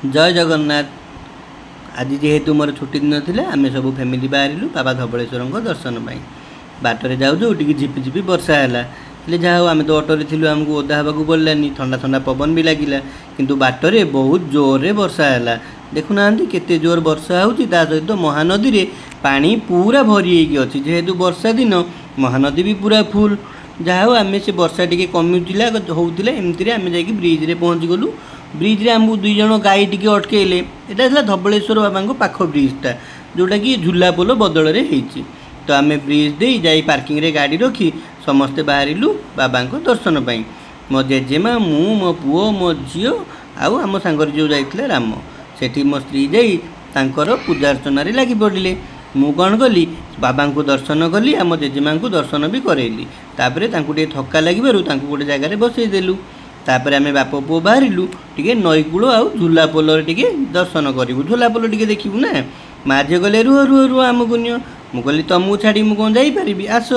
ଜୟ ଜଗନ୍ନାଥ। ଆଜି ଯେହେତୁ ମୋର ଛୁଟି ଦିନ ଥିଲା, ଆମେ ସବୁ ଫ୍ୟାମିଲି ବାହାରିଲୁ ବାବା ଧବଳେଶ୍ୱରଙ୍କ ଦର୍ଶନ ପାଇଁ। ବାଟରେ ଯାଉ ଯାଉ ଟିକେ ଝିପି ଝିପି ବର୍ଷା ହେଲା। ହେଲେ ଯାହା ହଉ, ଆମେ ତ ଅଟୋରେ ଥିଲୁ, ଆମକୁ ଓଦା ହେବାକୁ ପଡ଼ିଲାନି। ଥଣ୍ଡା ଥଣ୍ଡା ପବନ ବି ଲାଗିଲା। କିନ୍ତୁ ବାଟରେ ବହୁତ ଜୋରରେ ବର୍ଷା ହେଲା। ଦେଖୁନାହାନ୍ତି କେତେ ଜୋର ବର୍ଷା ହେଉଛି। ତା ସହିତ ମହାନଦୀରେ ପାଣି ପୁରା ଭରି ହେଇକି ଅଛି। ଯେହେତୁ ବର୍ଷା ଦିନ, ମହାନଦୀ ବି ପୁରା ଫୁଲ୍। ଯାହା ହଉ, ଆମେ ସେ ବର୍ଷା ଟିକେ କମୁଥିଲା, ହେଉଥିଲା, ଏମିତିରେ ଆମେ ଯାଇକି ବ୍ରିଜ୍ରେ ପହଞ୍ଚିଗଲୁ। ବ୍ରିଜ୍ରେ ଆମକୁ ଦୁଇ ଜଣ ଗାଈ ଟିକେ ଅଟକେଇଲେ। ଏଇଟା ଥିଲା ଧବଳେଶ୍ୱର ବାବାଙ୍କ ପାଖ ବ୍ରିଜ୍ଟା, ଯେଉଁଟାକି ଝୁଲା ପୋଲ ବଦଳରେ ହେଇଛି। ତ ଆମେ ବ୍ରିଜ୍ ଦେଇ ଯାଇ ପାର୍କିଂରେ ଗାଡ଼ି ରଖି ସମସ୍ତେ ବାହାରିଲୁ ବାବାଙ୍କ ଦର୍ଶନ ପାଇଁ। ମୋ ଜେଜେମା, ମୁଁ, ମୋ ପୁଅ, ମୋ ଝିଅ ଆଉ ଆମ ସାଙ୍ଗରେ ଯେଉଁ ଯାଇଥିଲା ରାମ। ସେଠି ମୋ ସ୍ତ୍ରୀ ଯାଇ ତାଙ୍କର ପୂଜା ଅର୍ଚ୍ଚନାରେ ଲାଗି ପଡ଼ିଲେ। ମୁଁ କ'ଣ କଲି? ବାବାଙ୍କୁ ଦର୍ଶନ କଲି, ଆମ ଜେଜେମାଙ୍କୁ ଦର୍ଶନ ବି କରେଇଲି। ତାପରେ ତାଙ୍କୁ ଟିକେ ଥକ୍କା ଲାଗିବାରୁ ତାଙ୍କୁ ଗୋଟେ ଜାଗାରେ ବସେଇ ଦେଲୁ। ତାପରେ ଆମେ ବାପ ପୁଅ ବାହାରିଲୁ ଟିକେ ନଈକୂଳ ଆଉ ଝୁଲା ପୋଲରେ ଟିକେ ଦର୍ଶନ କରିବୁ, ଝୁଲା ପୋଲ ଟିକେ ଦେଖିବୁ ନା। ମା ଝିଅ କହିଲେ, "ରୁହ, ରୁହ, ରୁହ, ଆମକୁ ନିଅ।" ମୁଁ କହିଲି, "ତମକୁ ଛାଡ଼ି ମୁଁ କ'ଣ ଯାଇପାରିବି? ଆସ।"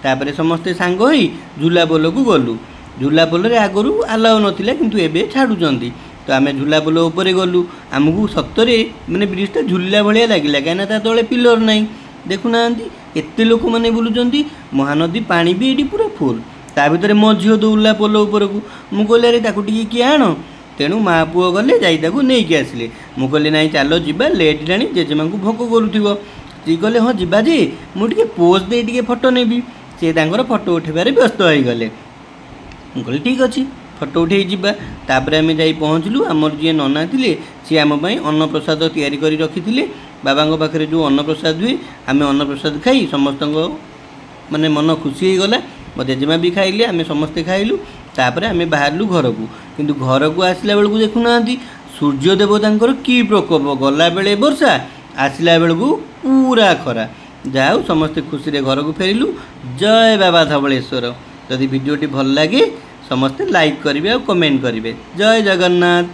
ତାପରେ ସମସ୍ତେ ସାଙ୍ଗ ହେଇ ଝୁଲା ପୋଲକୁ ଗଲୁ। ଝୁଲା ପୋଲରେ ଆଗରୁ ଆଲାଉ ନଥିଲା, କିନ୍ତୁ ଏବେ ଛାଡ଼ୁଛନ୍ତି। ତ ଆମେ ଝୁଲା ପୋଲ ଉପରେ ଗଲୁ। ଆମକୁ ସତରେ ମାନେ ବ୍ରିଜଟା ଝୁଲିଲା ଭଳିଆ ଲାଗିଲା, କାହିଁକିନା ତା ତଳେ ପିଲର ନାହିଁ। ଦେଖୁନାହାନ୍ତି, ଏତେ ଲୋକମାନେ ବୁଲୁଛନ୍ତି। ମହାନଦୀ ପାଣି ବି ଏଇଠି ପୁରା ଫୁଲ୍। ତା ଭିତରେ ମୋ ଝିଅ ଦୌଡ଼ିଲା ପୋଲ ଉପରକୁ। ମୁଁ କହିଲି, "ଆରେ, ତାକୁ ଟିକେ କିଏ ଆଣ।" ତେଣୁ ମା ପୁଅ ଗଲେ, ଯାଇ ତାକୁ ନେଇକି ଆସିଲେ। ମୁଁ କହିଲି, "ନାଇଁ, ଚାଲ ଯିବା, ଲେଟ୍ ହେଲାଣି, ଜେଜେମାଙ୍କୁ ଭୋକ କରୁଥିବ।" ସ୍ତ୍ରୀ କହିଲେ, "ହଁ, ଯିବା ଯେ, ମୁଁ ଟିକେ ପୋଜ୍ ଦେଇ ଟିକେ ଫଟୋ ନେବି।" ସେ ତାଙ୍କର ଫଟୋ ଉଠେଇବାରେ ବ୍ୟସ୍ତ ହେଇଗଲେ। ମୁଁ କହିଲି, "ଠିକ୍ ଅଛି, ଫଟୋ ଉଠେଇ ଯିବା।" ତାପରେ ଆମେ ଯାଇ ପହଞ୍ଚିଲୁ। ଆମର ଯିଏ ନନା ଥିଲେ, ସିଏ ଆମ ପାଇଁ ଅନ୍ନପ୍ରସାଦ ତିଆରି କରି ରଖିଥିଲେ। ବାବାଙ୍କ ପାଖରେ ଯେଉଁ ଅନ୍ନପ୍ରସାଦ ହୁଏ, ଆମେ ଅନ୍ନପ୍ରସାଦ ଖାଇ ସମସ୍ତଙ୍କ ମାନେ ମନ ଖୁସି ହେଇଗଲା। ମୋ ଜେଜେମା ବି ଖାଇଲେ, ଆମେ ସମସ୍ତେ ଖାଇଲୁ। ତାପରେ ଆମେ ବାହାରିଲୁ ଘରକୁ। କିନ୍ତୁ ଘରକୁ ଆସିଲା ବେଳକୁ ଦେଖୁନାହାନ୍ତି ସୂର୍ଯ୍ୟ ଦେବତାଙ୍କର କି ପ୍ରକୋପ! ଗଲାବେଳେ ବର୍ଷା, ଆସିଲା ବେଳକୁ ପୁରା ଖରା। ଯାହା ହଉ, ସମସ୍ତେ ଖୁସିରେ ଘରକୁ ଫେରିଲୁ। ଜୟ ବାବା ଧବଳେଶ୍ୱର। ଯଦି ଭିଡ଼ିଓଟି ଭଲ ଲାଗେ, ସମସ୍ତେ ଲାଇକ୍ କରିବେ ଆଉ କମେଣ୍ଟ କରିବେ। ଜୟ ଜଗନ୍ନାଥ।